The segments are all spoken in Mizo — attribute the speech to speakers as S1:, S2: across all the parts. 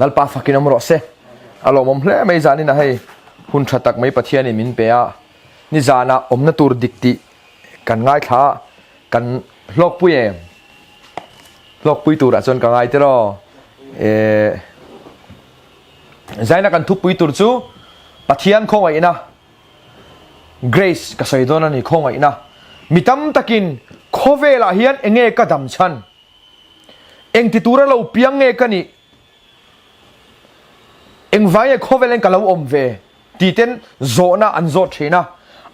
S1: Lalpa fakin awm rawh se. A lawmawm hle mai zanin a hei hun tha tak mai Pathianin min pe a, nizanah awmna tur dik tih kan ngaithla a, kan hlawkpui em? Hlawkpui turah chuan ka ngai tiraw? Eh, zaina kan thupui tur chu Pathian khawngaihna Grace ka sawi dawn a ni khawngaihna. Mi tam takin khawvelah hian enge ka dam chhan? Engti tura lo piang nge ka nih? Engvai nge khawvel hian ka lo awm ve? Ti ten zawhna an zawt thin a.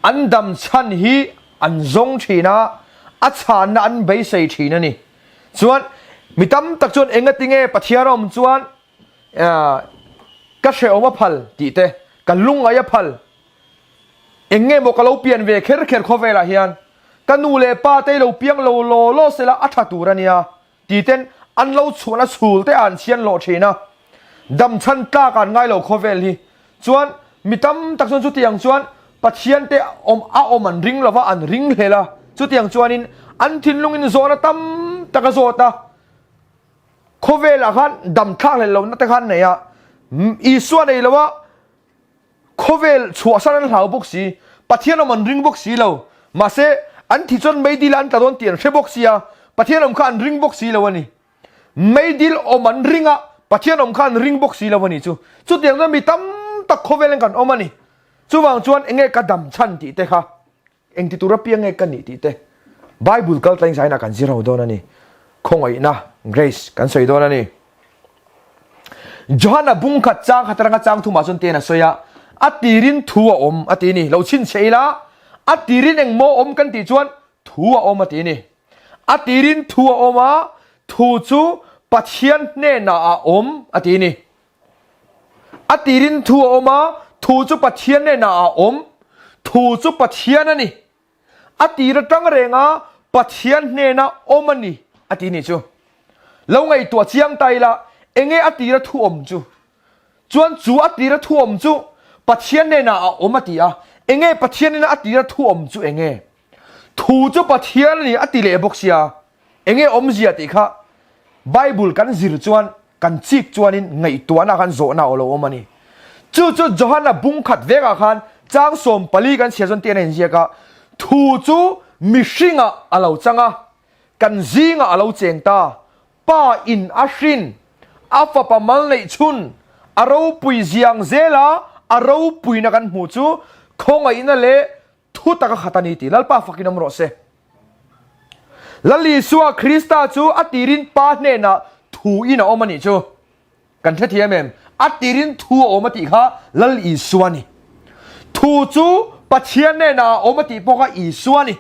S1: An dam chhan hi an zawng thin a, a chhanna an beisei thin a ni. Chuan mi tam tak chuan engati nge Pathian a awm chuan ka hrehawm a phal tih te, ka lungngaih a phal, eng nge maw ka lo pian ve kher kher khawvelah hian ka nu leh pa te lo piang lo law law sela a tha tur a nia ti ten an lo chhuahna chhul te an chhian lawh thin a, damchhan tlak an ngai lo khawvel hi chuan mi tam tak chuan chutiang chuan Pathian te awm a awm an ring lova an ring hlel a, chutiang chuanin an thinlungin zawhna tam tak a zawt a. Khawvelah khan dam thlak hlel lohna te khan nei a, Isua nei lo a, khawvel chhuahsan an hlau bawk si, Pathian awm an ring bawk si lo, mahse an thi chuan meidil ah an tla dawn tih an hre bawk si a, Pathian awm kha an ring bawk si lo a ni. Meidil awm an ring a, Pathian awm kha an ring bawk si lo a ni chu. Chutiang chuan mi tam tak khawvel in kan awm a ni. Chuvang chuan enge ka dam chhan tih te kha Engti tur apiang nge ka nih tih te Bible kal tlain zainah kan zir ho dawn a ni. Khawngaihna, grace, kan sawi dawn a ni. Johana bung khat chang khat atanga chang thumah chuan ten a sawi a, a tirin thu a awm a ti ni. Lo chhinchhe ila, a tirin engmaw awm kan tih chuan thu a awm a ti ni. A tirin thu a awm a, thu chu Pathian hnenah a awm a ti ni. A tirin thu a awm a, thu chu Pathian hnenah a awm. Thu chu Pathian a ni. A tir atang renga Pathian hnena awm a ni a ti ni chu. Lo ngaihtuah chiang ta ila, enge a tira thu awm chu? Chuan chu a tira thu awm chu Pathian hnenah a awm a ti a, enge Pathian hnena a tira thu awm chu enge? Thu chu Pathian a ni a ti leh bawk sia, enge awmzia tih kha Bible kan zir chuan kan chik chuanin ngaihtuahna khan zawhna a lo awm a ni. Chu chu Johana bung khat vekah khan chang 14 kan chhiar chuan tian a inziak a, Thu chu mihringah a lo chang a, kan zingah a lo cheng ta, Pa in a hrin, a fapa mal neih chhun, a ropui ziang zela a ropuina kan hmuh chu khawngaihna leh Thu taka khat a ni tih Lalpa fakin awm rawh se. Lal Isua Krista chu a tirin Pa hnenah thu in a awm a nih chu. Kan hrethiam em? A tirin thu a awm a tih kha Lal Isua a ni. Thu chu Pathian hnenah a awm a tih pawh kha Isua a ni.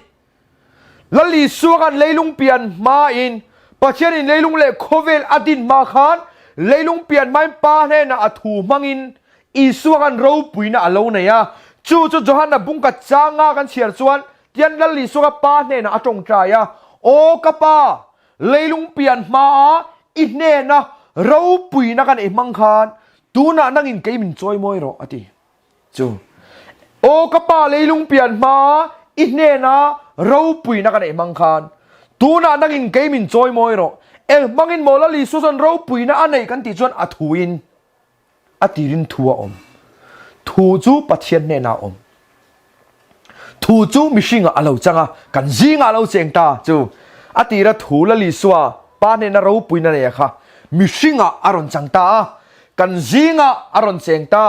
S1: Lal Isua khan leilung pian hmain Pathianin leilung leh khawvel a din hma khan leilung pian hmain Pa hnenah a thu hmangin Isua khan ropuina a lo nei a. Chu chu Johana bungka changa kan chhiar chuan tian Lal Isua kha Pa hnenah a tawngtai a, Aw ka Pa, leilung pian hmaa i hnena ropuina ka neih hmang khan tunah nangin kei min chawimawi rawh a ti. Chu Aw ka Pa leilung pian hmaa i hnena ropuina ka neih hmang khan tunah nangin kei min chawimawi rawh. Eng hmangin maw Lal Isua chuan ropuina a neih kan tih chuan a thuin a tirin thu a awm. Thu chu Pathian hnenah a awm. Thu chu mihringah a lo chang a, kan zingah a lo cheng ta chu a tira thu Lal Isua Pa hnena ropuina nei a kha mihringah a rawn chang ta a, kan zingah a rawn cheng ta.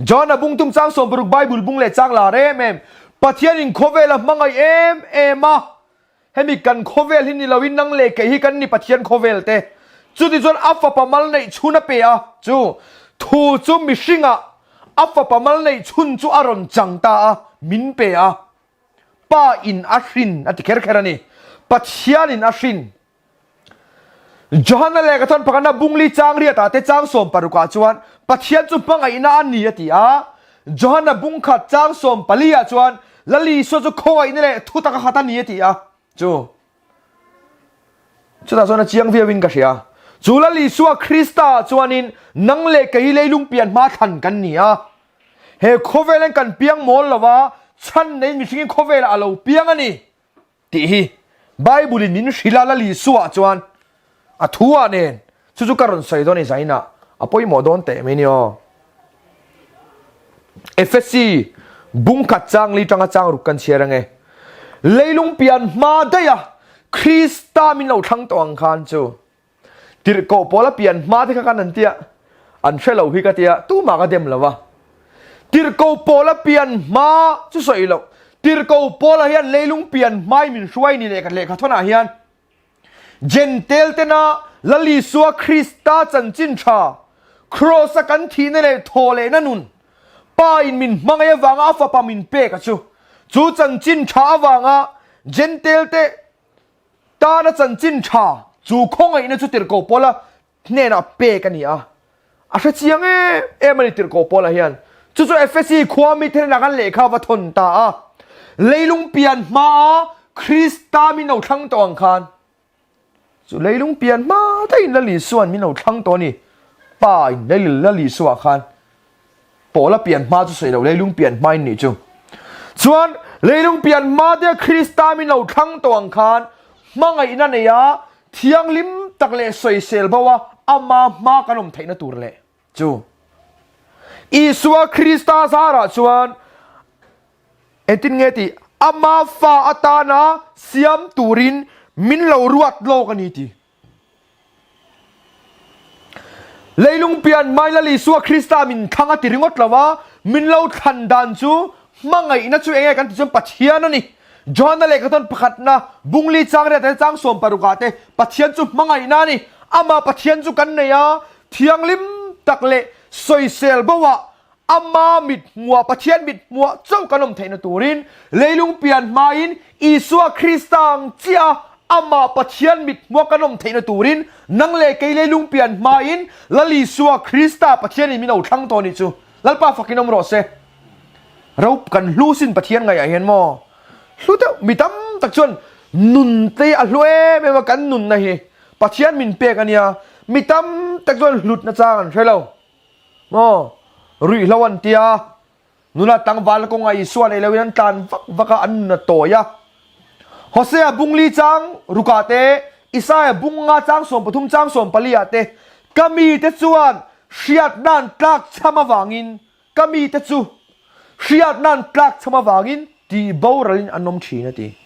S1: John a bung tum chang 60 Bible bung leh chang lar em em Pathianin khawvel a hmangaih em em a, Hemi kan khawvel hi ni loin nang leh kei hi kan ni Pathian khawvel te. Chuti chuan a fapa mal neih chhun a pe a, chu thu chu mihringah a fapa mal neih chhun chu a rawn chang ta a, min pe a. Pa in a hrin a ti kher kher a ni. Pathian in a hrin. Johana lehkha chuan pakhatna bungli chang riatah te chang 16 ah chuan Pathian chu hmangaihna a ni a ti a. Johana bungkhat chang 14 ah chuan Lal Isua chu khawngaihna leh thutak a khat a ni a ti a. Chu chutah chuan a chiang viau in ka hria. Chu Lal Isua Krista ah chuanin nang leh kei hi leilung pian hma thlan kan ni a. He khawvelen kan piang mawl lova chhan nei mihringin khawvelah a lo piang a ni. Tih hi Bible in min hrilh a, Lal Isua chuan a thu ah nen. Chu chu ka rawn sawi dawn i zainah a pawimawh dawn teh mai ni aw. Efesi bungkhat chang li tanga chang ruk kan chhiar ange. Leilung pian hma daih a Krista min lo thlang tawh ang khan chu tirhkoh pawl a pian hma te kha kan an tia an hre lo hi ka tia tumah ka dem lo a. Tirhkoh pawl a pian hma chu sawi loh tirhkoh pawl ah hian leilung pian hmai min hruai ni lehkha lehkha thawn ah hian Jentail tena Lal Isua Krista chanchin tha, Kraws-a kan thihna leh thawhlehna nun, Pa in min hmangaih avanga a fapa min pek a chu. Chu chanchin tha avanga Jentail te tana chanchin tha, chu khawngaihna chu tirhkoh Paula hnenah pek a ni a. A hre chiang em em a ni tirhkoh Paula hian. Chu chu Efesi khua mite hnenah khan lehkha a va thawn ta a. Leilung pian hmaa Krista min lo thlang tawh ang khan chu leilung pian hma daihin Lal Isua'n min lo thlang tawh a ni. Pa in Lal Isua khan Paula pian hma chu sawi lo leilung pian hma in nih chu. Chuan leilung pian hma te Krista min lo thlang tawh ang khan hmangaihna nei a thianghlim tak leh sawisel bo a ama hma kan awm theihna tur leh chu Isua Krista zarah chuan engtin nge tih ama fa atana siam turin min lo ruat lawk a ni tih. Leilung pian hmai Lal Isua Krista min thlang a ti ringawt lo a, min lo thlan dan chu hmangaihna chu enge kan tih chuan Pathian a ni. Johana lehkha tawn pakhatna bungli chang riat te chang 16 ah te Pathian chu hmangaihna a ni. Amah Pathian chu kan nei a, thianghlim tak leh sawisel bo ah Ama mit hmuah, Pathian mit hmuah chauh kan awm theihna turin leilung pian hmain Isua Krista ang chiah a Amah Pathian mit hmuah kan awm theihna turin nang leh kei leilung pian hmain Lal Isua Krista Pathianin min lo thlang tawh a nih chu. Lalpa fakin awm rawh se. Ro kan hlu sin Pathian ngaihah hian maw hlu deuh mi tam tak chuan nun te a hlu em em a kan nunna hi Pathian min pek a nia mi tam tak chuan hlutna chang an hre lo. Maw? Ruihhlo an tia, nula tlangval kawnga Isua nei loin an tlan vak vak a, an nun a tawi a. Hosea bung li chang rukah te, Isaia bung nga chang 13 chang 14 ah te, Ka mite chuan hriatna an tlakchham avangin, ka mite chu hriatna an tlakchham avangin tih boralin an awm thin a ti.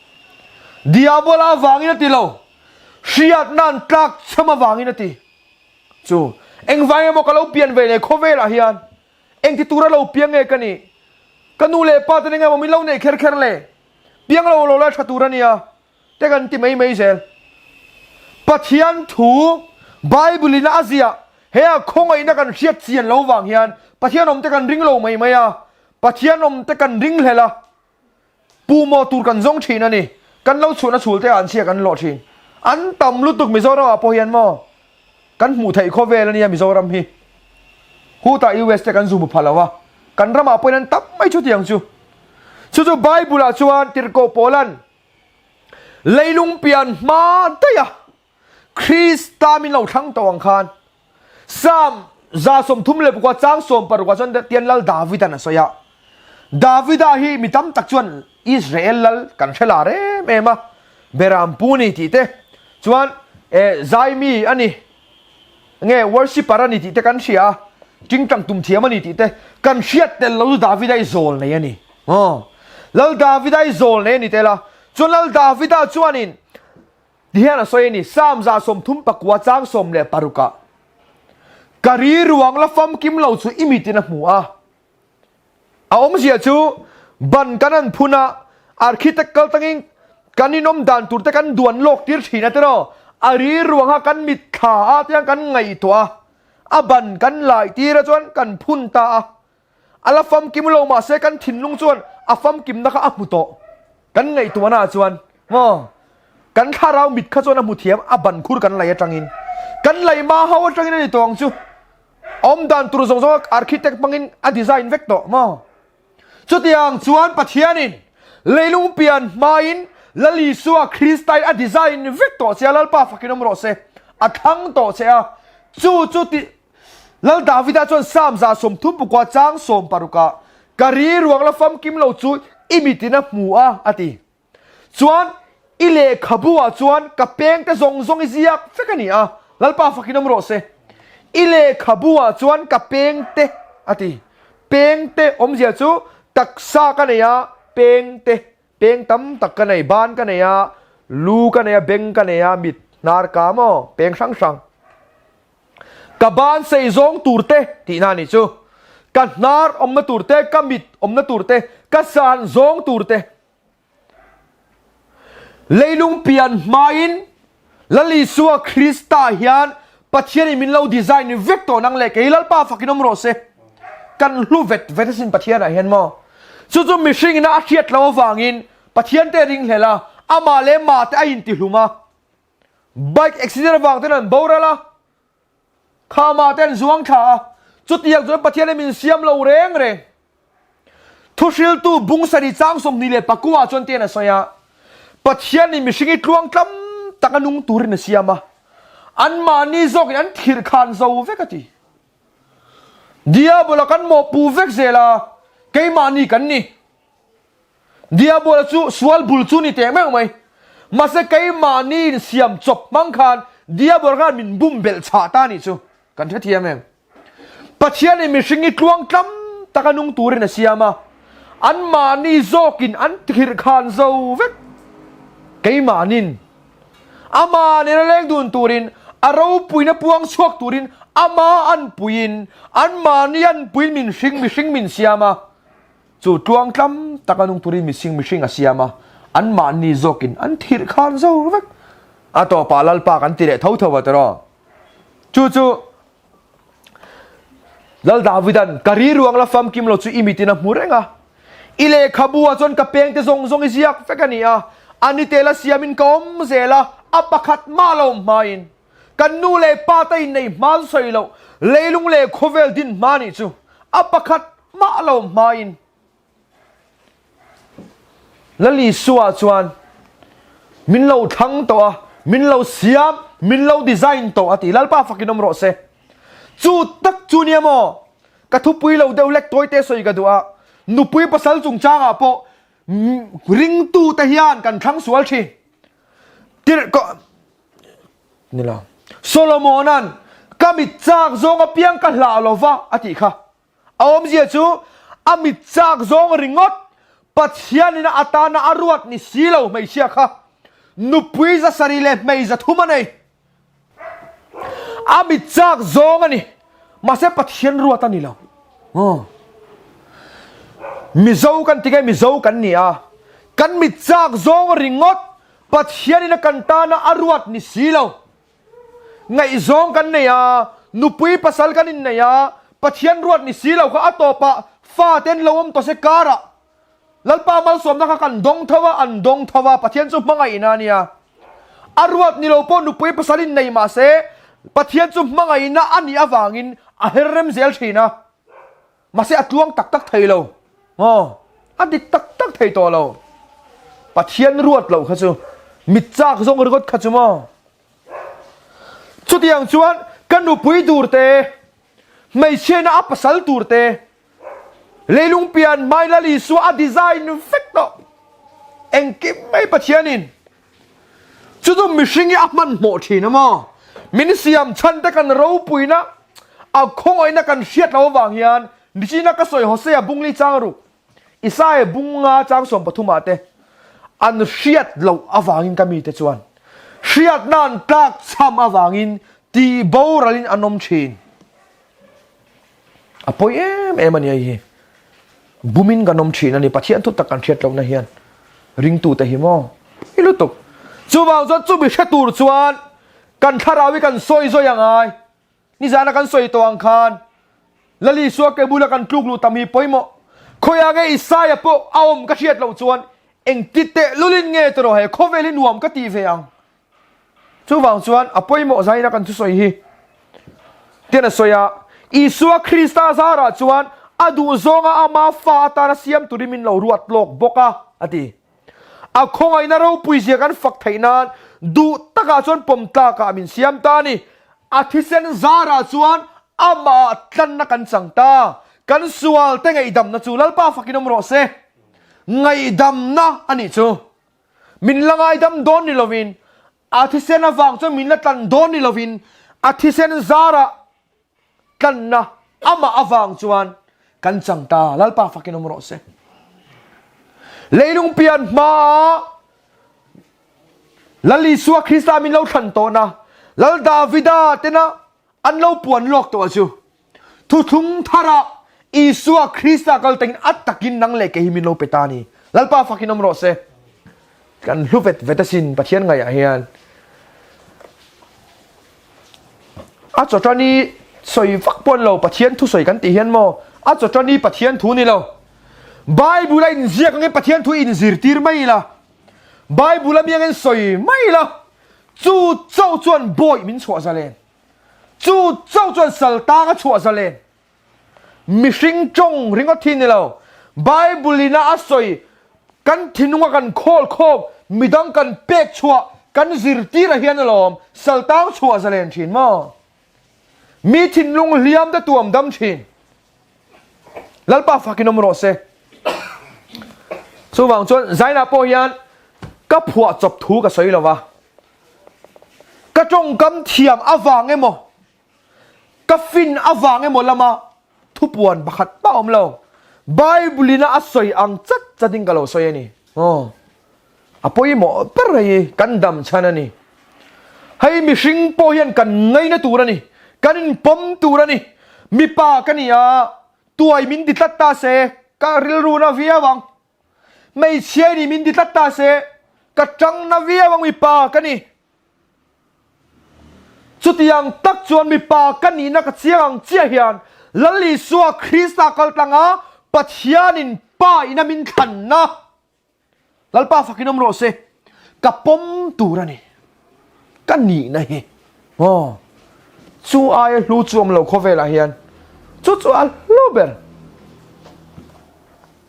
S1: Diabola avangin a ti lo, hriatna an tlakchham avangin a ti. Chu, engvang emaw ka lo pian ve leh khawvelah hian engti tura lo piang nge ka nih? Ka nu leh pa ten engemaw min lo neih kher kher le? Piang lo lo la tha tur a nia, te kan ti mai mai zel. Pathian thu Bible in a ziah he a khawngaihna kan hriat chian lo vang hian Pathian awm te kan ring lo mai mai a, Pathian awm te kan ring hlel a. Pu maw tur kan zawng thin a ni. Kan lo chhuahna chhul te ah an chhia kan lawh thin. An tam lutuk Mizoram ah pawh hian maw kan hmuh theih khawvel a nia Mizoram hi. Hutah US te kan zu hmu pha lo a. Kan ram ah pawhin an tam mai chutiang chu. Chu chu Bible ah chuan Tirhkoh Paula'n leilung pian hma daih a Krista min lo thlang tawh ang khan Psalm 36 chang 16 ah chuan tian Lal Davidan a sawi a. Davida hi mi tam tak chuan Israel lal kan hre lar em em a, Beram pu ni tih te chuan eh zaimi a ni nge worshipper a ni tih te kan hria a, tingtang tum thiam a ni tih te kan hriat tel lo chu Davida hi zawl nei a ni. Aw Lal Davida hi zawl nei a ni tel a, chuan Lal Davida chuanin Ti hian a sawi a ni, Psalm 39 chang 16 ah, Ka ri ruang la famkim lo chu i mitin a hmu a. A awmzia chu ban kan an phun a, architect kal tangin kan inawm dan tur te kan duan lawk tir thin a tiraw? A ri ruang kha kan mitthla a tiang kan ngaihtuah a, a ban kan lai tir a chuan kan phun ta a. A la famkim lo mahse kan thinlung chuan a famkimna kha a hmu tawh. Kan ngaihtuahna ah chuan maw kan thlarau mit kha chuan a hmu thiam a ban khur kan lei atangin. Kan lei hma ho atangin a ni tawh ang chu. Awm dan tur zawng zawng a architect hmangin a design vek tawh maw. Chutiang chuan Pathianin leilung pian hmain Lal Isua Kristain a design vek tawh che a, Lalpa fakin awm rawh se. A thlang tawh che a. Chu chu ti Lal Davida chuan Psalm 36 chang 16 ah, Ka ri ruang la famkim lo chu i mitin a hmu a, a ti. Chuan i lehkhabu ah chuan ka pengte zawng zawng i ziak vek a ni a. Lalpa fakin awm rawh se. I lehkhabu ah chuan ka peng te a ti. Peng te awmzia chu taksa ka nei a, peng te, peng tam tak ka nei, ban ka nei a, lu ka nei a, beng ka nei a, mit, hnar ka maw, peng hrang hrang. Ka ban sei zawng tur te tihna a nih chu. Ka hnar awmna tur te, ka mit awmna tur te, ka san zawng tur te. Leilung pian hmain Lal Isua Krista hian Pathianin min lo design vek tawh nang leh kei Lalpa fakin awm rawh se. Kan hlu vet vet asin Pathianah hian maw. Chu chu mihringina a hriat loh avangin Pathian te a ringhlel a, amah leh mah te a intihlum a. Bike accident avang ten an boral a, Khama te an zuang thla a, chutiang chuan Pathian hi min siam lo reng reng. Thuhriltu bung sarih chang 29 ah chuan tian a sawi a, Pathian in mihring hi tluang tlam tak a nung turin a siam a, anmahni zawkin an thirh khan zo vek a ti. Diabola kan mawhpuh vek zel a, keimahni kan ni. Diabola chu sual bul chu ni teh meuh mai. Mahse keimahni insiam chawp hmang khan Diabola khan min bum belh chhah ta nih chu kan hrethiam em? Pathianin mihring hi tluang tlam taka nung turin a siam a, anmahni zawkin an tirh khan zo vek. Keimahnin Amah nena leng dun turin, a ropuina puang chhuak turin Ama an puiin, anmahni an puiin min hring mihring min siam a. Chu tluang tlam taka nung turin mising mihring a siam a, anmahni zawkin an thirh khan zo vek. A tawpah Lalpa kan ti leh tho tho a tiraw? Chu chu Lal Davidan ka riruang la famkim lo chu i mitin a hmu reng a. I lehkhabu ah chuan ka pengte zawng zawng i ziak vek a ni a, a ni te la siamin ka awm zel a, a pakhat mah lo awm hmain. Kan nu leh pa te innei hma chu sawi loh, leilung leh khawvel din hma nih chu a pakhat mah lo hmain Lal Isua chuan min lo thlang tawh a, min lo siam, min lo design tawh a ti. Lalpa fakin awm rawh se. Chu tak chu nia maw? Ka thupui lo deuh lek tawi te sawi ka duh a, nupui pasal chungchangah pawh ringtute hian kan thlang sual thin. Tirhkoh Ni lo. Solomona'n, Ka mit chak zawng apiang ka hlah lo va, a tih kha. A awmzia chu, a mit chak zawng ringawt Pathianin a atana a ruat ni si lo hmeichhia kha nupui zasarih leh hmei zathum a nei. A mit chak zawng a ni, mahse Pathian ruat a ni lo. Mizo kan ti nge Mizo kan ni a, kan mit chak zawng ringawt Pathianin a kan tana a ruat ni si lo. Ngaihzawng kan nei a, nupui pasal kan innei a, Pathian ruat ni si lo kha a tawpah fa ten lo awm tawh se karah Lalpa malsawmna kha kan dawng tho a, an dawng tho a, Pathian chu hmangaihna a nia. A ruat ni lo pawh nupui pasal innei mah se Pathian chu hmangaihna a nih avangin a her rem zel thin a. Mahse a tluang tak tak thei lo. Aw, a dik tak tak thei tawh lo. Pathian ruat loh kha chu mit chak zawng ringawt kha chu maw. Chutiang chuan ka nupui tur te, hmeichhiaina a pasal tur te, leilung pian hmai Lal Isua a design vek tawh. Engkim mai Pathianin Chu chu mihring hi a hmanhmawh thin a maw? Min siam chhan te kan ropuina, a khawngaihna kan hriat loh avang hian nichina ka sawi Hosea bungli chang ruk, Isaia bunga chang 13 ah te an hriat loh avangin ka mite chuan hriatna an tlak chham avangin tih boralin an awm thin. A pawi em em a ni hei hi. Bumin kan awm thin a ni. Pathian thu tak kan hriat lohna hian ringtute hi maw i lutuk. Chuvang chuan chumi hre tur chuan kan thlarau hi kan sawi zawi a ngai. Nizana kan sawi tawh ang khan Lal Isua ke bula kan tluk luh tam hi pawimawh. Khawiah nge Isaia pawh a awm ka hriat loh chuan engti tehlulin nge tawh he khawvel hi nuam ka tih ve ang. Chuvang chuan a pawimawh zaina kan thusawi hi tian a sawi a, Isua Krista zarah chuan a duh zawnga ama fa atana siam turin min lo ruat lawk bawk a, a ti. A khawngaihna ropui zia kan fak theih nan duh takah chuan pawm tlakah min siam ta a ni. A thisen zarah chuan amah tlanna kan chang ta. Kan sualte ngaihdamna chu Lalpa fakin awm rawh se. Ngaihdamna a nih chu. Min la ngaidam dawn ni lovin, a thisen avang chuan min la tlan dawn ni lovin, A thisen zarah tlanna amah avang chuan kan chang ta. Lalpa fakin awm rawh se. Leilung pian hmaa Lal Isua Krista min lo thlan tawhna Lal Davida tena an lo puan lawk tawh chu Thuthlung tharah Isua Krista kal tengin a takin nang leh kei hi min lo pe ta a ni. Lalpa fakin awm rawh se. Kan hlu vet vet asin Pathian ngaihah hian. A chawṭani sawi vak pawh an lo Pathian thu sawi kan tih hian maw a chawṭani Pathian thu ni lo. Bible a inziak angin Pathian thu inzirtir mai ila. Bible a mi angin sawi mai ila. Chu chauh chuan bawih min chhuah zalen. Chu chauh chuan saltang a chhuah zalen. Mihring tawng ringawt hi ni lo. Bible ina a sawi kan thinunga kan khawl khawm midang kan pek chhuah kan zirtir ah hian alawm saltang chhuah zalen thin maw? Mi thinlung hliam te tuam dam thin. Lalpa fakin awm rawh se. Chuvang chuan Zaina pawh hian ka phuah chawp thu ka sawi lo va. Ka tawngkam thiam avang emaw, ka fin avang emaw lama thupuan pakhat mah awm lo. Bible ina a sawi ang chat chatin ka lo sawi a ni. Aw, a pawimawh ber hei kan dam chhan a ni. Hei mihring pawh hian kan ngaina tur a ni, kan inpawm tur a ni. Mipa ka ni a, tuai min ti tlat ta se, ka rilru na viau ang. Hmeichhia nih min ti tlat ta se, ka tang na viau ang mipa ka ni. Chutiang tak chuan mipa ka nihna ka chiang ang chiah hian Lal Isua Krista kaltlanga Pathianin Pa ina min thlanna Lalpa fakin awm rawh se, ka pawm tur a ni. Ka nihna hi aw chu aia hlu chu awm lo khawvelah hian chu chu a hlu ber.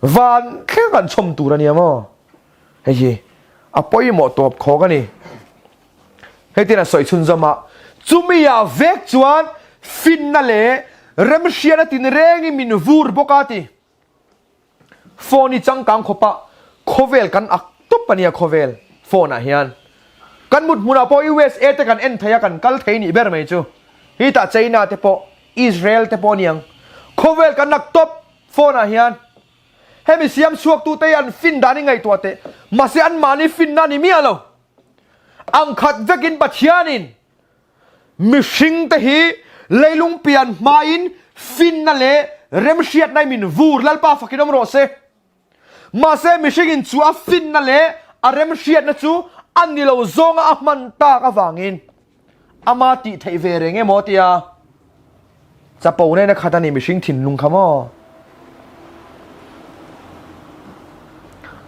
S1: Van thleng kan chhawm tur a nia maw? Hei hi a pawimawh tawp khawk a ni. Hetiang a sawi chhunzawm a, chumi ah vek chuan finna leh remhriatna tinrengin min vur bawk a ti. Phone hi changkang khawp a, khawvel kan ak tawp a nia khawvel phone ah hian. Kan mut hmunah pawh USA te kan en thei a, kan kal thei nih ber mai chu. Hitah China te pawh, Israel te pawh a niang. Khawvel kan ak tawp. Phone ah hian hemi siam chhuak tute hi an fin dan i ngaihtuah teh, mahse anmahni finna a ni miah lo. Ang khat vekin Pathianin mihring te hi leilung pian hmain finna leh remhriatna in min vur Lalpa fakin awm rawh se. Mahse mihringin chu a finna leh a remhriatna chu a ni lo zawnga a hman tak avangin ama tih theih ve reng emaw tia chapo nena khat a ni mihring thinlung kha maw.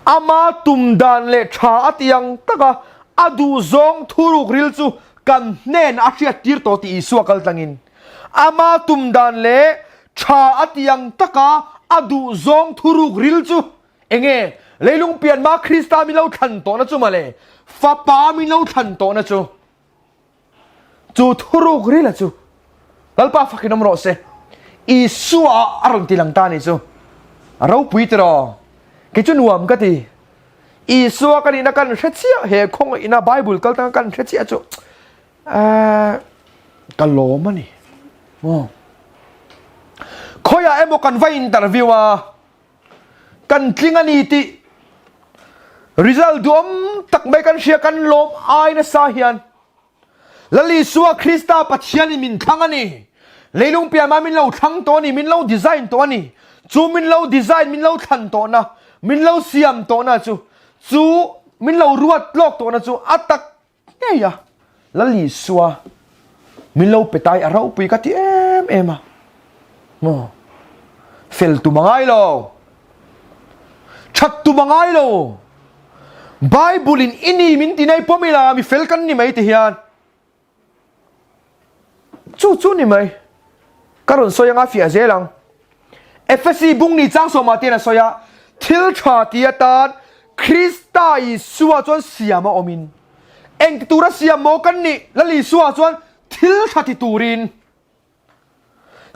S1: Ama tum dan leh tha a ti ang taka a duh zawng thuruk ril chu kan hnen a hriat tir tawh tih Isua kal tlangin ama tum dan leh tha a ti ang taka a duh zawng thuruk ril chu enge leilung pian ma Krista min lo thlan tawhna chu mawle fapa min lo thlan tawhna chu chu thuruk rila chu Lalpa fakin awm rawh se Isua a rawn ti lang ta ni chu a ropui tiraw kei chu nuam ka ti Isua ka nihna kan hre chiah he khawngaihna Bible kal tanga kan hre chiah chu ka lawm a ni maw khawiah emaw kan va interview a kan tling a ni tih result duhawm tak mai kan hria kan lawm ai nasa hian Lal Isua Krista Pathianin min thlang a ni leilung pianah min lo thlang tawh a ni min lo design tawh a ni chu min lo design min lo thlan tawhna min lo siam tawhna chu chu min lo ruat lawk tawhna chu a tak ngei a Lal Isua min lo pe tai a ropui ka ti em em a maw fel tum a ngai lo that tum a ngai lo Bible in i ni min ti nei pawm ila mi fel kan ni mai ti hian Chu chu ni mai. Ka rawn sawi anga fiah zel ang. Efesi bung ni chang sawmah te hian a sawi a, thil tha ti atan Krista Isua chuan siam a awmin eng ti tura siam maw kan nih? Lal Isua chuan thil tha ti turin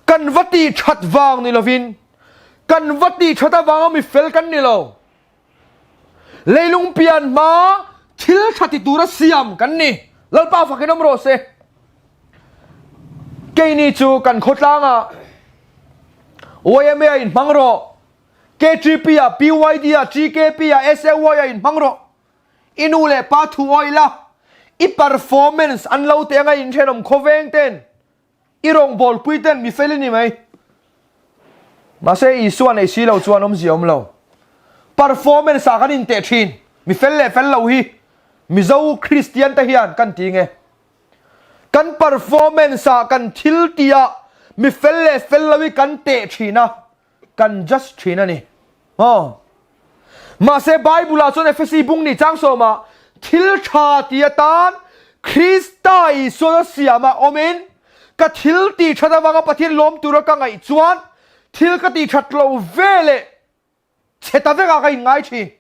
S1: kan va tih that vang ni lovin kan va tih that avanga mi fel kan ni lo. Leilung pian hma thil tha ti tura siam kan ni. Lalpa fakin awm rawh se. Keini chu kan khawtlangah YMA ah inhmang rawh, KTP ah, PYD ah, TKP ah, SAY ah inhmang rawh. I nu leh pa thu awih la, i performance an lo teh anga inthenawm khawveng ten I rawngbawlpui ten mi fel i ni mai. Mahse Isua nei si lo chuan awmzia awm lo. Performance ah kan inteh thin. Mi fel leh fel lo hi Mizo Kristian te hian kan ti nge. Kan performance ah kan thil tih ah mi fel leh fel lo hi kan teh thin a. kan judge thin a ni. Aw. Mahse Bible ah chuan Efesi bung ni chang sawmah thil tha ti atan Krista Isuan a siamah awmin ka thil tih that avanga Pathian lawm tura ka ngaih chuan thil ka tih that lo ve leh chhe ta vekah ka inngai thin.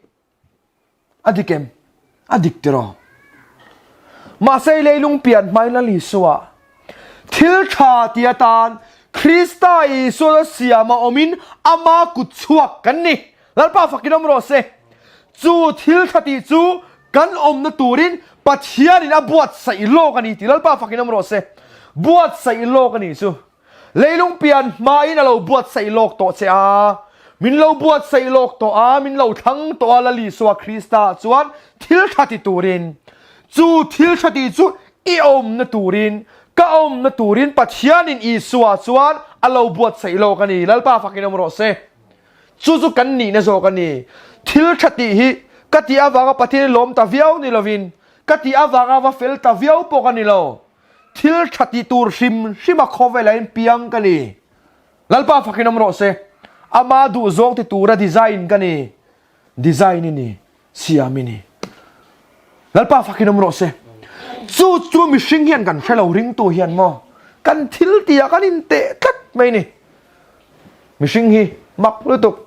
S1: A dik em? A dik tiraw? Mahse leilung pian hmain Lal Isua thil tha ti atan Krista Isua siama awmin ama kut chhuak kan ni. Lalpa fakin awm rawh se. Chu thil tha tih chu kan awmna turin Pathianin a buatsaih lawk a ni tih Lalpa fakin awm rawh se. Buatsaih lawk a ni chu. Leilung pian hmain a lo buatsaih lawk tawh che a, min lo buatsaih lawk tawh a, min lo thlang tawh a Lal Isua Krista chuan thil tha ti turin, chu thil tha ti chu i awmna turin, ka awmna turin Pathianin Isua chuan a lo buatsaih lawk a ni. Lalpa fakin awm rawh se. Chu chu kan nihna zawk a ni. Thil tha tih hi ka tih avanga Pathian i lawm ta viau ni lovin, ka tih avanga va fel ta viau pawh ka ni lo. Thil tha ti tur hrim hrima khawvelah in piang ka ni. Lalpa fakin awm rawh se. Ama duhzawng ti tura design ka ni. Design i ni. Siam i ni. Lalpa fakin awm rawh se. Chu chu mihring hian kan hre lo ringtu hian maw kan thil tihah kan inteh tlat mai ni. Mihring hi mak lutuk.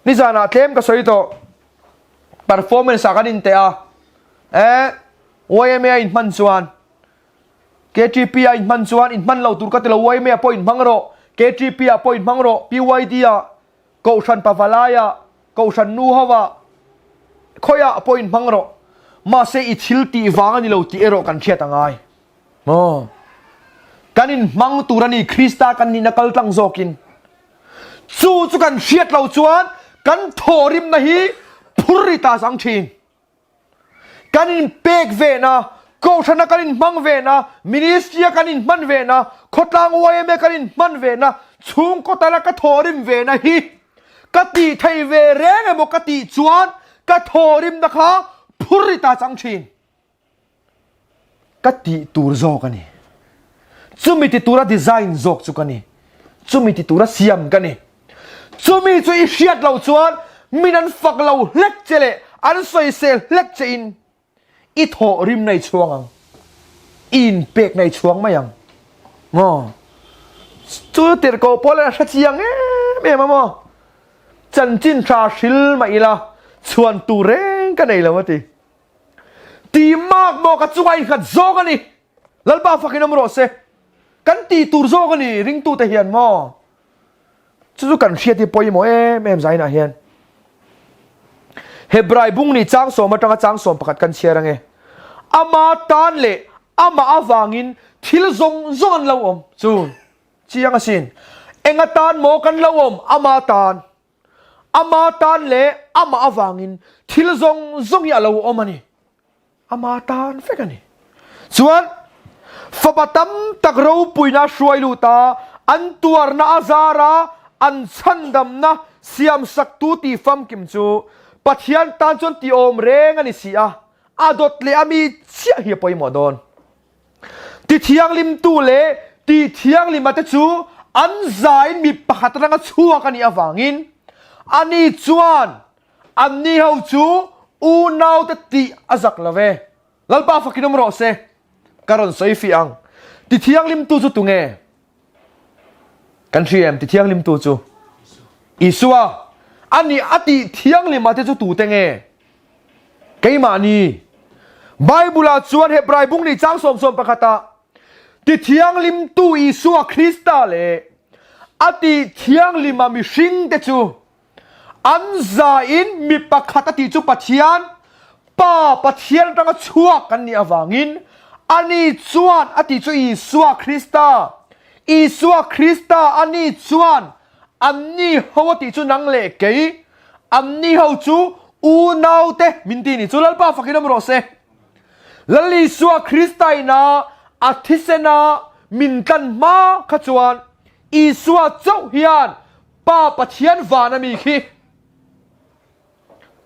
S1: Nizanah tlem ka sawi tawh. Performance ah kan inteh a. Eh YMA a inhman chuan KTP a inhman chuan inhman lo tur ka ti lo YMA pawh inhmang rawh KTP ah pawh inhmang rawh PYD ah Kohhran Pavalai ah Kohhran nu ho ah khawiah pawh inhmang rawh mahse i thil tih vang a ni lo tih erawh kan hriat a ngai maw kan inhmang tur a ni Krista kan nihna kal tlang zawkin chu chu kan hriat lo chuan kan thawhrimna hi phur ri ta sang thin. Kan inpek vena, Kohhrana kan inhmang vena, Ministry-a kan inhman vena, khawtlang YMA kan inhman vena, chhungkaw tala ka thawhrim vena hi ka tih thei ve reng emaw ka tih chuan ka thawhrimna kha phur ri ta chang thin. Ka tih tur zawk a ni. Chumi ti tura design zawk chu ka ni. Chumi ti tura siam ka ni. Chumi chu i hriat lo chuan min an fak lo hlek che leh an sawisel hlek che in i thawh rim na i chhuang ang. I inpek na i chhuang mai ang. Maw? Chu tirhkoh pawl a hre chiang em em a maw? Chanchin tha hril mah ila chhuan tur reng ka nei lo a ti. Ti mak maw ka chunga innghat zawk a ni. Lalpa fakin awm rawh se. Kan ti tur zawk a ni ringtute hian maw. Chu chu kan hriat hi pawimawh em em zainah hian. Hebrai bung ni chang sawm atanga chang 11 kan chhiar ange. Ama tan leh amah avangin thil zawng zawng an lo awm. Chu chiang asin. Enga tan maw kan lo awm? Ama tan. Ama tan leh amah avangin thil zawng zawng hi a lo awm a ni. Ama tan vek a ni. Chuan fapa tam tak ropuina hruai lut a, an tuarna a zar a, an chhandamna siamsaktu tih famkim chu Pathian tan chuan ti awm reng a ni si a, a dawt leh a mi chiah hi a pawimawh dawn. Ti thianghlimtu leh ti thianghlima te chu an zain mi pakhat atanga chhuak a nih avangin ani chuan anni ho chu unaute tih a zak lo ve. Lalpa fakin awm rawh se. Ka rawn sawi fih ang. Ti thianghlimtu chu tunge? Kan hria em ti thianghlimtu chu? Isua. Ani a tih thianghlima te chu tute nge? Keimahni. Bible-ah chuan Hebrai bung ni chang sawm sawm pakhata ti thianghlimtu Isua Krista leh a ti thianghlima mihringte chu an zain mi pakhat a tih chu Pathian Pa Pathian atanga chhuak kan nih avangin Ani chuan a tih chu Isua Krista. Isua Krista ani chuan anni ho a tih chu nang leh kei, anni ho chu unaute min ti ni chu Lalpa fakin awm rawh se. Lal Isua Krista ina a thisena min tlan hma kha chuan Isua chauh hian Pa Pathian van a mi khi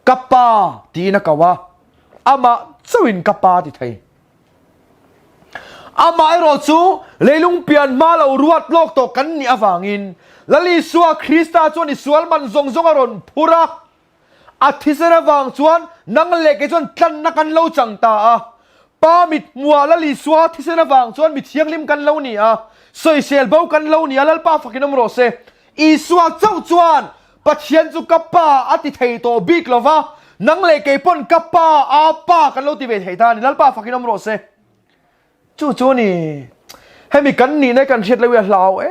S1: Ka pa tiin a ko a, amah chauhin ka pa ti thei. Amah erawh chu leilung pian hma lo ruat lawk tawh kan nih avangin Lal Isua Krista chuan i sual man zawng zawng a rawn phur a, a thisen avang chuan nang leh kei chuan tlanna kan lo chang ta a. Pa mit hmuah Lal Isua thisen avang chuan mi thianghlim kan lo ni a, sawisel bo kan lo ni a, Lalpa fakin awm rawh se. Isua chauh chuan Pathian chu ka Pa a ti thei tawh bik lo va, nang leh kei pawn ka Pa, a Pa kan lo ti ve thei ta a ni. Lalpa fakin awm rawh se. Chu chu a ni. Hemi kan nihna kan hriat loh hi a hlau e,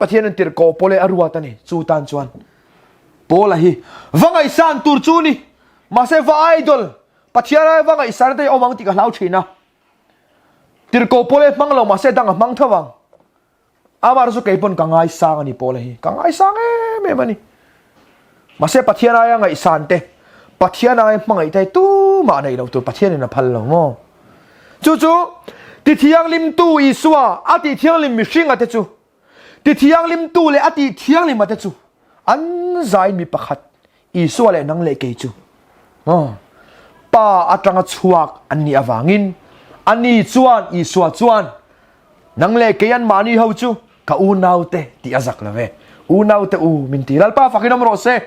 S1: Pathian in tirhkoh pawh leh a ruat a ni. Chu tan chuan Paula hi va ngaihsan tur chu ni. Mahse va idol, Pathian aia va ngaihsan te hi awm ang tih ka hlau thin a. Tirhkoh pawh leh hmang lo mahse dang a hmang tho ang. Amah chu kei pawn ka ngaisang a ni Paula hi. Ka ngaisang em em a ni. Mahse Pathian aia ngaihsan te, Pathian aia hmangaih te tumah neih loh tur Pathianin a phal lo maw? Chu chu tithianghlimtu Isua a tihthianghlim mihringa te chu tithianghlimtu leh a tihthianghlima te chu an zai mi pakhat Isua leh nang leh kei chu Pa atanga chhuak an nih avangin ani chuan Isua chuan nang leh kei an mahni ho chu ka unaute tih a zak lo ve. Unaute u min ti. Lalpa fakin awm rawh se.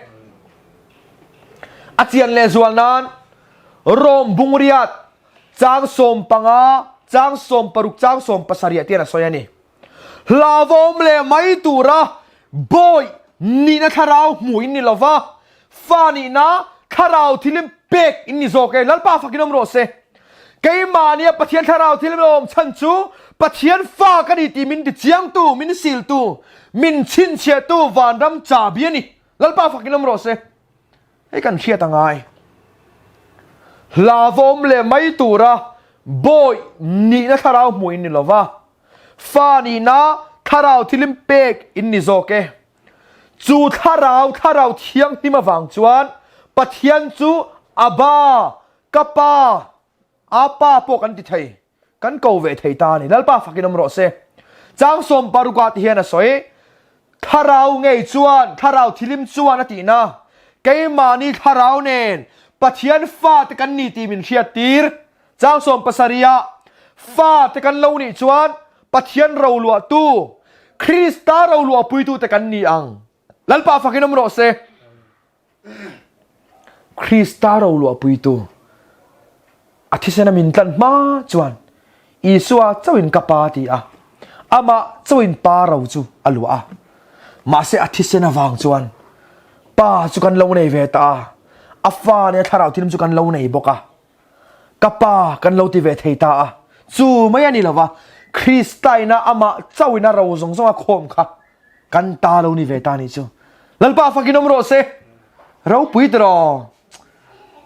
S1: A chian leh zual nan Rom bungriat chang 15 chang 16 chang 17 tian a sawi a ni. Hlauhawm leh mai tura bawi nihna thlarau hmuh in ni lova, fa nihna thlarau thil in pek in ni zawk e. Lalpa fakin awm rawh se. Keimahnia Pathian thlarau thil in awm chhan chu Pathian fa ka ni tih min ti chiangtu, min siltu, min chhinchhiahtu vanram chabi a ni. Lalpa fakin awm rawh se. Hei kan hriat a ngai. Hlauhawm leh mai tura bawi nihna thlarau hmuh in ni lova, fa nihna thlarau thilim pek in ni zawk e. Chu thlarau, thlarau thianghlim avang chuan Pathian chu Abba, ka Pa, Apa pawh kan ti thei. Kan ko ve thei ta a ni. Lalpa fakin awm rawh se. Chang 16 ah ti hian a sawi, Thlarau ngei chuan, thlarau thilim chuan a tihna, keimahni thlarau nen Pathian fate kan ni tih min hriattir. Chang 17 ah, Fate kan lo nih chuan Pathian roluahtu, Krista roluahpuitute kan ni ang. Lalpa fakin awm rawh se. Krista roluahpuitu a thisen a min tlan hma chuan Isua chauhin ka pa ti a, amah chauhin pa ro chu a luah a. Mahse a thisen avang chuan pa chu kan lo nei ve ta a, a fa leh a thlarau thilum chu kan lo nei bawk a. Ka pa kan lo ti ve thei ta a, chu mai a ni lova, Krista ina amah chauhin a ro zawng zawng a khawm kha kan ta lo ni ve ta ni chu. Lalpa fakin awm rawh se. Ropui tiraw.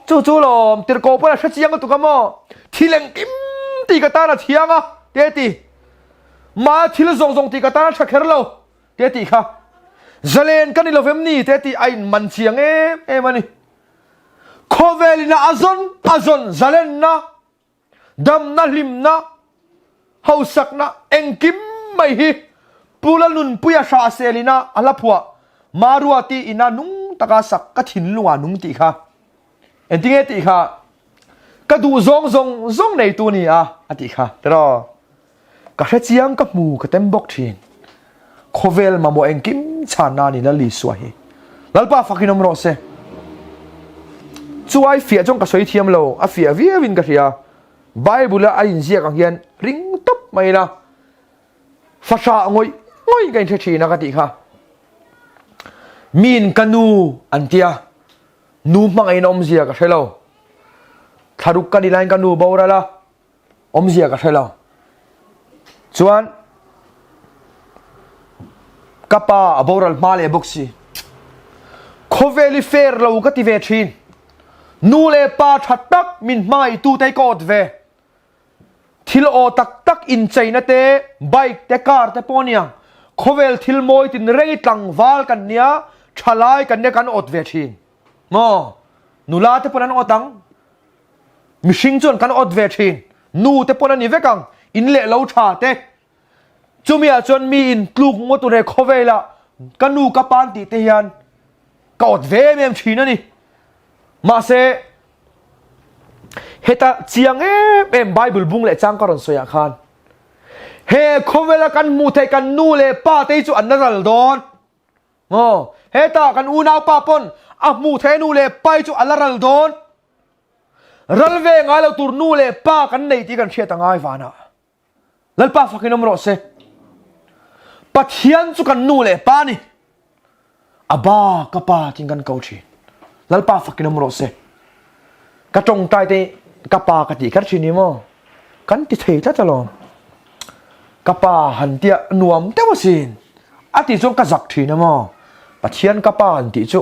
S1: Chu chu lawm tirhkoh pawn a hre chiang lutuk a maw. Thil engkim tih ka tan a thiang a te ti. Mah thil zawng zawng tih ka tan a tha kher lo te tih kha. Zalen ka ni lovem ni te tih a in man chiang em em a ni. Khawvel in a zawn a zawn zalenna Damna, hlimna, hausakna engkim mai hi Pu Lalnunpuia Hrahsel ina a hla phuah Maruati ina nung taka sak ka thinlungah nung tih kha engtinge tih kha ka duh zawng zawng zawng neitu ni a a tih kha tiraw. Ka hre chiang ka hmu ka tem bawk thin. Khawvel mamawh engkim chhanna ni Lal Isua hi. Lalpa fakin awm rawh se. Chu ai fiah chuan ka sawi thiam lo, a fiah viau in ka hria. Bible a a inziak ang hian ring tawp mai ila. Fahrah ngawih ngawih ka inhre thin a ka tih kha. Miin ka nu an tia, nu hmangaih in a awmzia ka hre lo. Thlaruk ka ni laiin ka nu boral a. Awmzia ka hre lo. Chuan ka pa a boral hma leh bawk si. Khawvel i fair lo ka ti ve thin. Nu leh pa tha tak min hmangaih tu te hi ka awt ve. Thil aw tak tak incheina te, bike te, car te pawh aniang. Khawvel thil mawi tin reng i tlangval kan nia, thalai kan nia kan awt ve thin. Maw? Nula te pawn an awt ang. Mihring chuan kan awt ve thin. Nu te pawn a ni vek ang. In leh lo tha te. Chumi ah chuan mi in tluk ngawt tur he khawvel ah ka nu ka pa an tih te hian ka awt ve em em thin a ni. Mahse heta chiang em em Bible bung leh chang ka rawn sawi ah khan he khawvel a kan hmuh theih kan nu leh pa te hi chu an la ral dawn. Aw, heta kan unaupa pawn a hmuh theih nu leh pa hi chu a la ral dawn. Ral ve ngai lo tur nu leh pa kan nei tih kan hriat a ngai vanah. Lalpa fakin awm rawh se. Pathian chu kan nu leh pa ni. Aba ka pa tin kan ko thin. Lalpa fakin awm rawh se. Ka tawngtai te ka pa ka ti kher thin ni maw? Kan ti thei tlat alawm. Ka pa han tia nuam deuh asin. A ti chuan ka zak thin a maw? Pathian ka pa han tih chu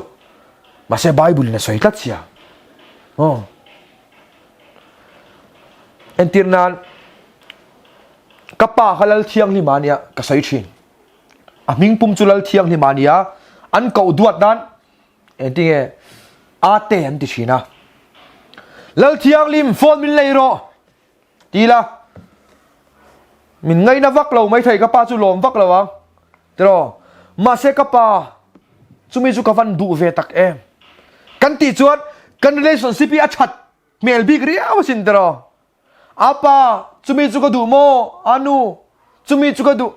S1: mahse Bible in a sawi tlat sia. Aw. Entir nan ka pa kha Lal Thianghlima ania ka sawi thin. A hming pum chu Lal Thianghlima ania an koh duat nan engtinge ate an ti thin a. Lal Thianghlim phone min lei rawh ti la min ngaina vak lo maithei ka pa chu lawm vak lo ang tiraw mahse ka pa chumi chu ka van duh ve tak em kan tih chuan kan relationship hi a that hmel bik riau asin tiraw apa chumi chu ka duh maw anu chumi chu ka duh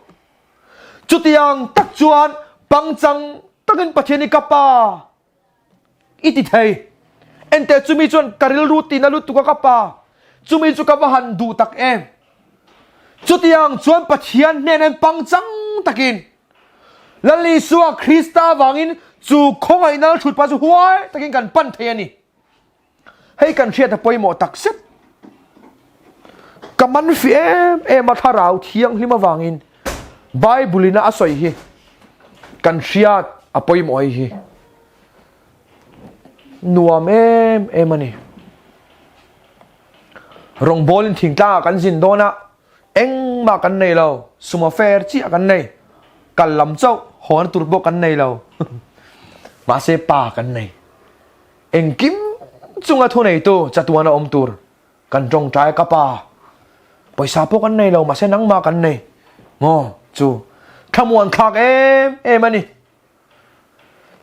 S1: chutiang tak chuan pangchang takin Pathian hi ka pa i ti thei ente chumi chuan ka rilru tina lutuk a ka pa chumi chu ka va han duh tak em chutiang chuan Pathian hnena pangchang takin Lal Isua Krista avangin chu khawngaihna thut pa chu huai takin kan pan thei a ni. Hei kan hriat a pawimawh tak zet. Ka man fi em em a thlarau thianghlim avangin Bible in a sawi hi kan hriat a pawimawh hei hi nuam em em a ni. Rawngbawlin thingtlangah kan zin dawn a, engmah kan nei lo, suma fair chiah kan nei, kal lam chauh hawn tur pawh kan nei lo. Mahse pa kan nei. Engkim chunga thuneitu chatuan a awm tur kan tawngtai ka pa. Pawisa pawh kan nei lo mahse nangmah kan nei. Maw chu thlamuan thlak em em a ni.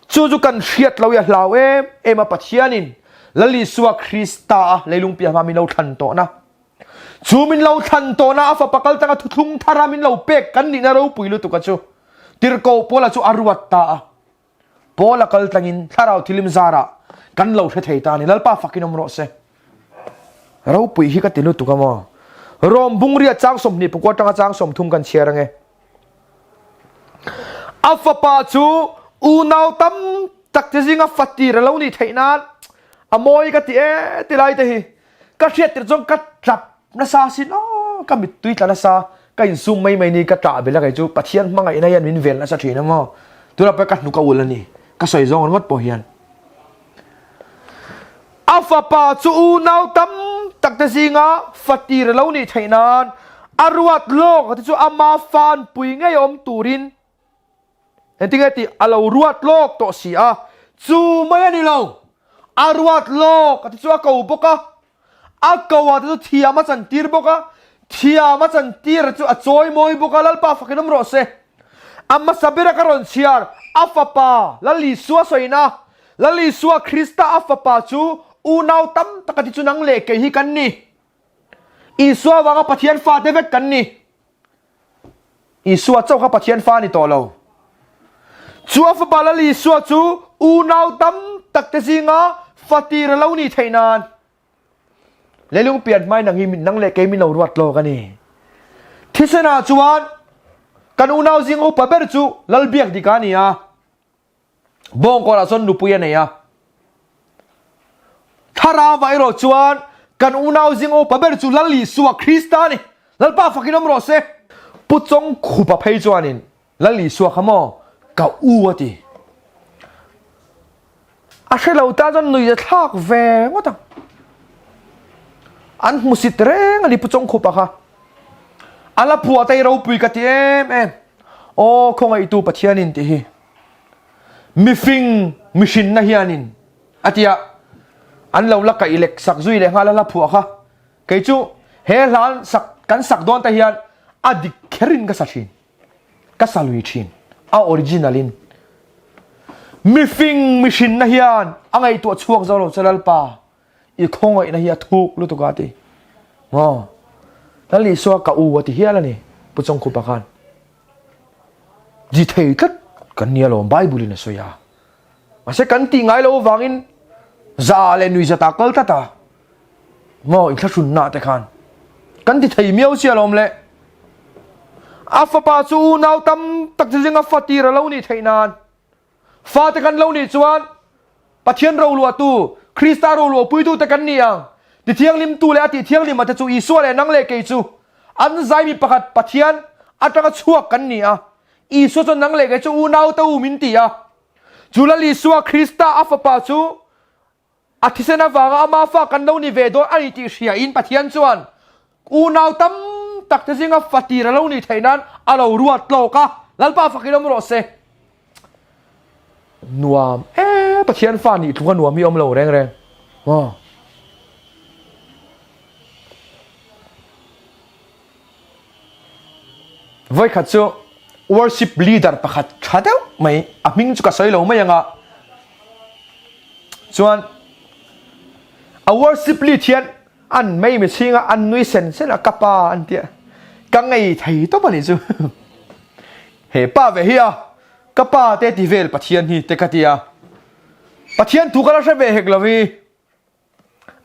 S1: Chu chu kan hriat lo i a hlau em em a Pathianin Lal Isua Krista a leilung piah hma min lo thlan tawhna. Chu min lo thlan tawhna a fapa kal tanga thuthlung thara min lo pek kan nihna ropui lutuk a chu Tirhkoh Paula chu a ruat ta a. Paul a kal tlangin thlarau thilim zarah kan lo hre thei ta a ni. Lalpa fakin awm rawh se. Ropui hi ka ti lutuk a maw. Rom bungria chang 20 pakua atanga chang 30 kan chhiar ange. A fapa chu unau tam tak te zinga fatir a lo nih theih nan a mawi ka ti e ti lai te hi ka hriat tir chuan ka tlap nasa sin aw ka mittui tla nasa ka insum mai mai ni ka tah bela kei chu Pathian hmangaihna hian min vel nasa thin amaw tunah pawh ka hnuk a ul ani ka sawi zawng ringawt pawh hian a fapa chu unau tam tak te zinga fatir a lo nih theih nan a ruat lawk te chu ama fanpui ngei awm turin Engtinge tih a lo ruat lawk tawh si a, chu mai a ni lo. A ruat lawk a ti chu a ko bawk a, a ko ah te chu thiam a chantir bawk a, thiam a chantir chu a chawi mawi bawk a, Lalpa fakin awm rawh se. A hmasa bera ka rawn chhiar, a fapa Lal Isua sawina, Lal Isua Krista a fapa chu unau tam tak a ti chu nang leh kei hi kan ni. Isua vanga Pathian fate vek kan ni. Isua chauh kha Pathian fa a ni tawh lo. Chu a fapa Lal Isua chu unau tam tak te zinga fatir a lo nih theih nan leilung pian hmai nang hi nang leh kei min lo ruat lawk a ni. Thisenah chuan kan unau zinga upa ber chu Lal Biakdika a ni a. Bawngkawrah chuan nupui a nei a. Thlarauva erawh chuan kan unau zing upa ber chu Lal Isua Krista a ni. Lalpa fakin awm rawh se. Pu Chawngkhupa phei chuanin Lal Isua kha maw ka u a ti. A hre lo tan chuan nui a thlak ve ngawt ang. An hmusit reng a ni Pu Chawngkhupa kha. A la phuah te hi ropui ka ti em em. Aw khawngaihtu Pathianin tih hi mifing mihrinna hianin a ti a, an lo la kaih lek sak zui leh nghal a hla phuah kha. Kei chu he hla sak kan sak dawn te hian a dik kherin ka sa thin. Ka sa lui thin. A original in. Mifing mihrinna hian a ngaihtuah chhuak zo lo che Lalpa. I khawngaihna hi a thuk lutuk a ti. Maw? Lal Isua ka u a ti hial a ni, Pu Chawngkhupa khan. Ji thei tlat kan ni alawm Bible in a sawi a. Mahse kan tih ngai lo avangin za leh nui zata kal tlat a. Maw inthlahrunna te khan kan ti thei miau si alawm le. A fapa chu unau tam tak te zinga fatir a lo nih theih nan Fate kan lo nih chuan Pathian roluahtu, Krista roluahpuitute kan ni ang. Tithianghlimtu leh a tihthianghlima te chu Isua leh nang leh kei chu an zaimi pakhat Pathian atanga chhuak kan ni a. Isua chuan nang leh kei chu unaute u min ti a. Chu Lal Isua Krista a fapa chu A thisen avanga ama fa kan lo ni ve dawn a ni tih hriain Pathian chuan unau tam tak te zinga fa tir a lo nih theih nan a lo ruat tlawk a, Lalpa fakin awm rawh se. Nuam e, Pathian fa nih tluka nuam hi awm lo reng reng. Aw. Vawikhat chu worship leader pakhat tha deuh mai, a hming chu ka sawi lo mai anga, Chuan a worship lead hian an mei mi chhinga an nui sen sen a ka pa an tia ka ngei thei tawp a nih chu. He pa ve hi a ka pa te ti vel Pathian hi te ka tia Pathian thu ka la hre ve hek lo hi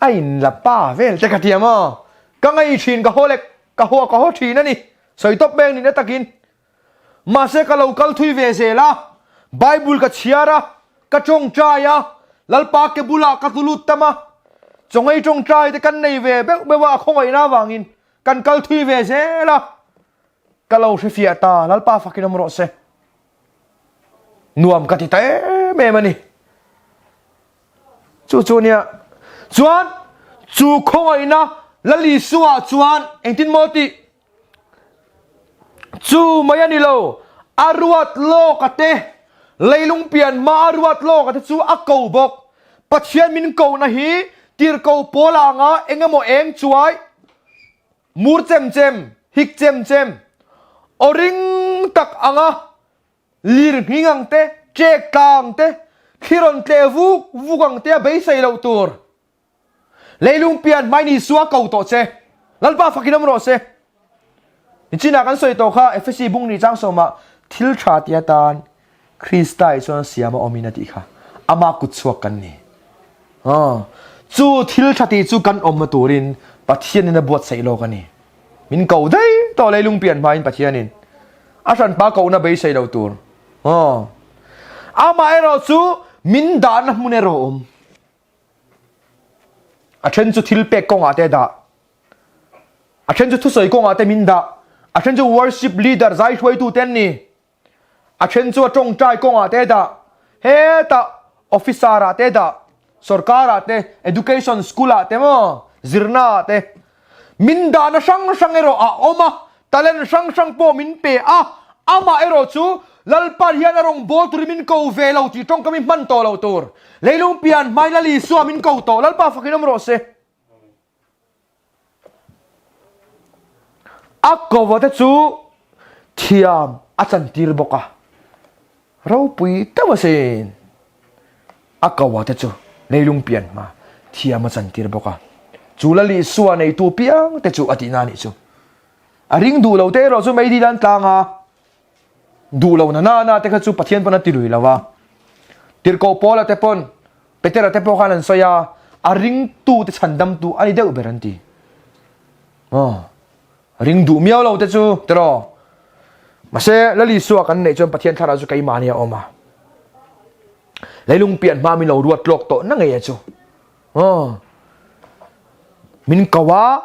S1: a in la pa vel te ka tia maw ka ngei thin ka haw lek ka haw ka haw thin a ni sawi tawp mai ang nihna takin Mahse ka lo kal thui ve zel a, Bible ka chhiar a, ka tawngtai a, Lalpa ke bulah ka tlu lut tam a, chawngei tawngtai te kan nei ve beuh beuh a, a khawngaihna avangin kan kal thui ve zel a, ka lo hrefiah ta, Lalpa fakin awm rawh se. Nuam ka ti ta em em a ni. Chu chu nia. Chuan chu khawngaihna Lal Isua chuan engtin maw tih Chu mai a ni lo, a ruat lawk a te, leilung pian hma a ruat lawk a te chu a ko bawk. Pathian min kohna hi tirhkoh pawl ah anga eng emaw eng chuai, mur chem chem, hik chem chem, aw ring tak anga lir nghing ang te, ṭek tlang te, thli rawn tleh vuk vuk ang te a beisei loh tur. Leilung pian hmain Isua ko tawh che. Lalpa fakin awm rawh se. Nichinah kan sawi tawh kha Efesi bung ni chang sawmah thil tha ti atan Krista i chuan siam a awmin a tih kha. Ama kut chhuak kan ni. Chu thil tha ti chu kan awmna turin Pathianin a buatsaih lawk a ni. Min ko daih tawh leilung pian hmain Pathianin a hranpa kohna beisei lo tur. Amaherawh chu min dahna hmun erawh awm. A then chu thil pek kawngah te a dah. A then chu thusawi kawngah te min dah. A then chu worship leader zai hruaitu te an ni. A then chu a tawngtai kawngah te a dah. Hetah officer ah te a dah. Sorkar ah te, education school ah te maw, zirna ah te. Min dahna hrang hrang erawh a awm a, talent hrang hrang pawh min pe a, amah erawh chu Lalpa hian a rawn bawl turin min ko ve lo tih tawngkam hi hman tawh lo tur. Leilung pian hmain Lal Isua min ko tawh, Lalpa fakin awm rawh se. A kova te chu thiam a chantir bawk a. Ropui deuh asin. A ko a te chu leilung pian hma thiam a chantir bawk a. Chu Lal Isua neitu piang te chu a tihna a nih chu. A ring duh lo te erawh chu meidil an tlang a, duh lo na na na te kha chu Pathian pawn a ti lui lo a. Tirhkoh Paula te pawn, Petera te pawh khan an sawi a, a ringtu te chhandamtu a ni deuh ber an ti. Aw. Ring duh miau lo te chu tiraw. Mahse Lal Isua kan neih chuan Pathian thlarau chu keimahni a awm a. Leilung pian hma min lo ruat lawk tawh na ngei a chu. Aw. Min ko a,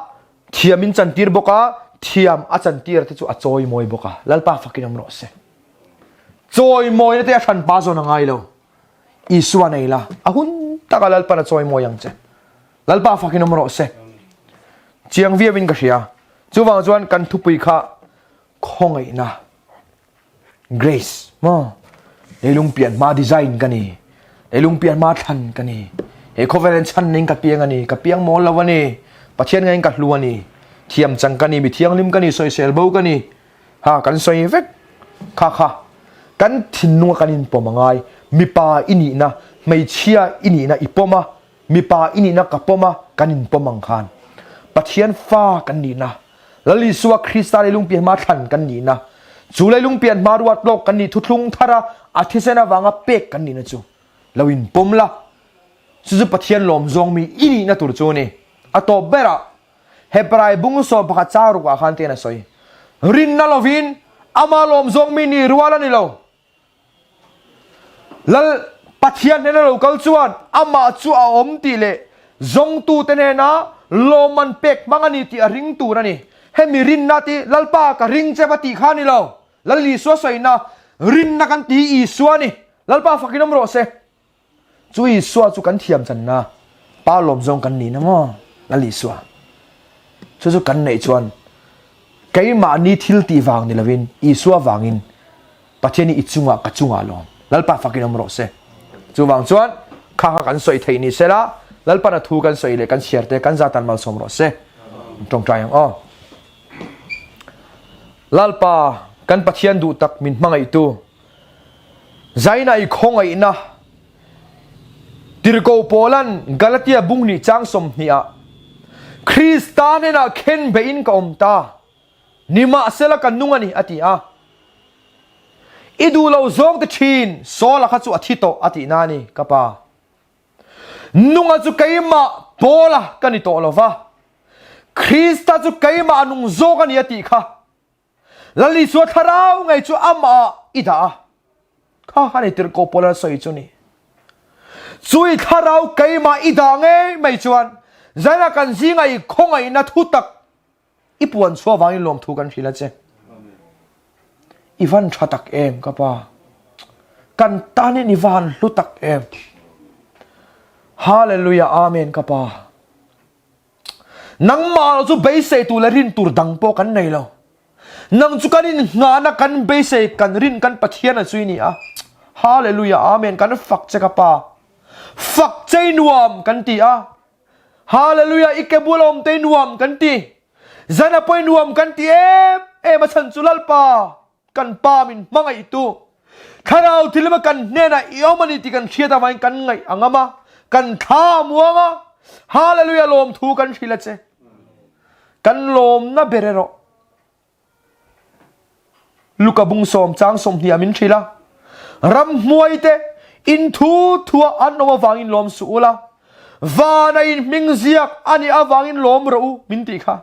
S1: thiam in chantir bawk a, thiam a chantir te chu a chawi mawi bawk a. Lalpa fakin awm rawh se. Chawi mawina te a hran pa zawn a ngai lo. Isua nei la, a hun taka Lalpan a chawi mawi ang che. Lalpa fakin awm rawh se. Chiang viau in ka hria. Chuvang chuan kan thupui kha. Khawngaihna, Grace, maw? Leilung pian hma design ka ni. Leilung pian hma thlan ka ni. He khawvel hian chhan ning ka piang a ni. Ka piang mawl lo a ni. Pathian ngaiin ka hlu a ni. Thiam chang ka ni, mi thianghlim ka ni, sawisel bo ka ni. Ha, kan sawi vek. Kha kha. Kan thinlunga kan inpawm a ngai. Mipa i nihna, hmeichhia i nihna i pawm a, mipa i nihna ka pawm a, kan inpawm ang khan. Pathian fa kan nihna, Lal Isua Krista leilung pian hma thlan kan nihna, chu leilung pian hma ruat lawk kan nih thuthlung thara a thisen avanga pek kan nihna chu lo inpawm la. Chu chu Pathian lawm zawng mi i nihna tur chu a ni. A tawp berah Hebrai bung 11 chang rukah khan tian a sawi, Rinna lovin ama lawm zawng mi nih rual a ni lo. Lal Pathian hnena lo kal chuan amah chu a awm tih leh zawngtute hnena lawmman pek hmang a ni tih a ring tur a ni. Hemi rinna ti Lalpa ka ring che va tih kha a ni lo. Lal Isua sawina rinna kan ti Isua a ni. Lalpa fakin awm rawh se. Chu Isua chu kan thiam channa Pa lawm zawng kan ni na maw? Lal Isua. Chu chu kan neih chuan keimahni thil tih vang ni lovin Isua vangin Pathian hi i chungah ka chungah lawm. Lalpa fakin awm rawh se. Chuvang chuan kha kha kan sawi theih ni sela Lalpan a thu kan sawi leh kan chhiar te kan zatan malsawm rawh se. Tawngtai ang aw. Lalpa kan Pathian duh tak min hmangaihtu Zaina i khawngaihna Tirhkoh Paulan Galatia bung nih chang 20 ah Krista hnenah khenbeh in ka awm ta, nimahsela ka nung a ni a ti a. I duh lo zawng te thin Saula kha chu a thi tawh a tihna a ni ka pa. Nunga chu keimah Paula ka ni tawh lo va, Krista chu keimah a nung zawk a ni a tih kha. Lal Isua thlarau ngei chu amah i dah a. Kha kha ni tirhkoh pawl a sawi chu ni. Chu i thlarau keimah i dah ngei mai chuan zaina kan zinga i khawngaihna thu tak i puan chhuah vangin lawmthu kan hrilh a che. I van tha tak em ka pa. Kan tanin i van hlu tak em. Hallelujah Amen ka pa. Nangmah lo chu beisei tur leh rin tur dang pawh kan nei lo. Nang chu kan innghahna kan beisei kan rin kan Pathian a chu i ni a. Hallelujah Amen kan fak che ka pa. Fak che i nuam kan ti a. Hallelujah i ke bula awm te i nuam kan ti. Zan a pawh i nuam kan ti em em a chhan chu Lalpa. Kan pa min hmangaihtu Thlarau thilima kan hnenah i awm a ni tih kan hriat avangin kan ngaih a ngam a, kan thla a muang a, Hallelujah lawmthu kan hrilh a che. Kan lawmna ber erawh Luka bung sawm chang 20 ah min hrilh a, Ramhmuai te in thu thua an awm avangin lawm suh ula, vana in hming ziak a nih avangin lawm rawh u min tih kha.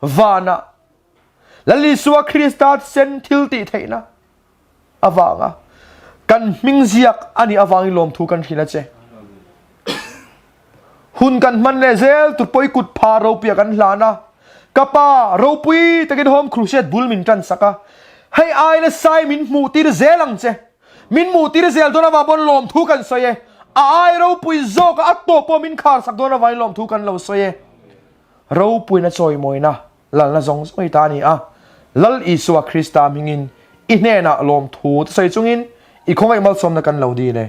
S1: Vanah Lal Isua Krista thisen thil tih theihna avanga kan hming ziak a nih avangin lawmthu kan hrilh a che. Hun kan hman leh zel tur pawh i kut pha ropuia kan hlan a, ka pa ropui takin Home Crusade bul min tan sak a, hei ai nasa min hmuh tir zel ang che. Min hmuh tir zel dawn avang pawn lawmthu kan sawi e. A ai ropui zawka a tawp pawh min khar sak dawn avangin lawmthu kan lo sawi e. Ropuina chawimawina lalna zawng zawng i ta a ni a, Lal Isua Krista hmingin i hnenah lawmthu te sawi chungin i khawngaih malsawmna kan lo dil e.